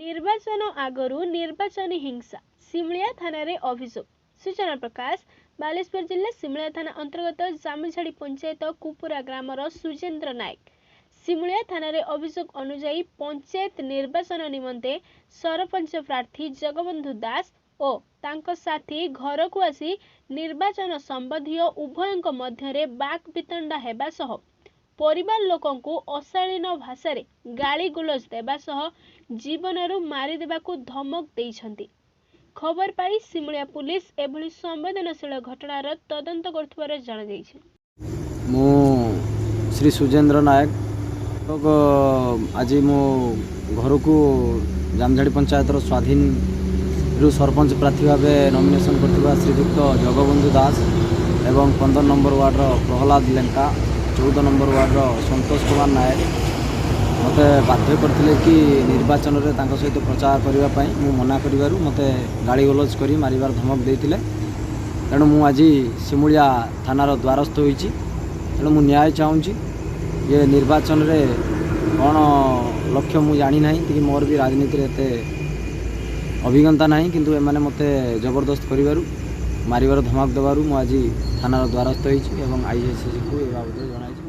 ନିର୍ବାଚନ ଆଗରୁ ନିର୍ବାଚନୀ ହିଂସା, ସିମୁଳିଆ ଥାନାରେ ଅଭିଯୋଗ। ସୂଚନା ପ୍ରକାଶ, ବାଲେଶ୍ୱର ଜିଲ୍ଲା ସିମୁଳିଆ ଥାନା ଅନ୍ତର୍ଗତ ଜାମୁଝାଡ଼ି ପଞ୍ଚାୟତ କୁପୁରା ଗ୍ରାମର ସୁଜେନ୍ଦ୍ର ନାୟକ। ସିମୁଳିଆ ଥାନାରେ ଅଭିଯୋଗ ଅନୁଯାୟୀ, ପଞ୍ଚାୟତ ନିର୍ବାଚନ ନିମନ୍ତେ ସରପଞ୍ଚ ପ୍ରାର୍ଥୀ ଜଗବନ୍ଧୁ ଦାସ ଓ ତାଙ୍କ ସାଥୀ ଘରକୁ ଆସି ନିର୍ବାଚନ ସମ୍ବନ୍ଧୀୟ ଉଭୟଙ୍କ ମଧ୍ୟରେ ବାକ୍ ବିତଣ୍ଡା ହେବା ସହ ପରିବାର ଲୋକଙ୍କୁ ଅଶାଳୀନ ଭାଷାରେ ଗାଳିଗୁଲଜ ଦେବା ସହ ଜୀବନରୁ ମାରିଦେବାକୁ ଧମକ ଦେଇଛନ୍ତି। ଖବର ପାଇ ସିମୁଳିଆ ପୁଲିସ ଏଭଳି ସମ୍ବେଦନଶୀଳ ଘଟଣାର ତଦନ୍ତ କରୁଥିବାର ଜଣାଯାଇଛି। ମୁଁ ଶ୍ରୀ ସୁଜେନ୍ଦ୍ର ନାୟକ। ଆଜି ମୋ ଘରକୁ ଜାମଝାଡ଼ି ପଞ୍ଚାୟତର ସ୍ୱାଧୀନରୁ ସରପଞ୍ଚ ପ୍ରାର୍ଥୀ ଭାବେ ନମିନେସନ୍ କରିଥିବା ଶ୍ରୀଯୁକ୍ତ ଜଗବନ୍ଧୁ ଦାସ ଏବଂ 15 ନମ୍ବର ୱାର୍ଡ଼ର ପ୍ରହ୍ଲାଦ ଲେଙ୍କା, 14 ନମ୍ବର ୱାର୍ଡ଼ର ସନ୍ତୋଷ କୁମାର ନାୟକ ମୋତେ ବାଧ୍ୟ କରିଥିଲେ କି ନିର୍ବାଚନରେ ତାଙ୍କ ସହିତ ପ୍ରଚାର କରିବା ପାଇଁ। ମୁଁ ମନା କରିବାରୁ ମୋତେ ଗାଳିଗୁଲଜ କରି ମାରିବାର ଧମକ ଦେଇଥିଲେ। ତେଣୁ ମୁଁ ଆଜି ସିମୁଳିଆ ଥାନାର ଦ୍ୱାରସ୍ଥ ହୋଇଛି। ତେଣୁ ମୁଁ ନ୍ୟାୟ ଚାହୁଁଛି। ଯେ ନିର୍ବାଚନରେ କ'ଣ ଲକ୍ଷ୍ୟ ମୁଁ ଜାଣିନାହିଁ କି ମୋର ବି ରାଜନୀତିରେ ଏତେ ଅଭିଜ୍ଞତା ନାହିଁ। କିନ୍ତୁ ଏମାନେ ମୋତେ ଜବରଦସ୍ତ କରିବାରୁ, ମାରିବାର ଧମକ ଦେବାରୁ ମୁଁ ଆଜି ଥାନାର ଦ୍ୱାରସ୍ଥ ହୋଇଛି ଏବଂ ଆଇଆଇସିକୁ ଏ ବାବଦରେ ଜଣାଇଛି।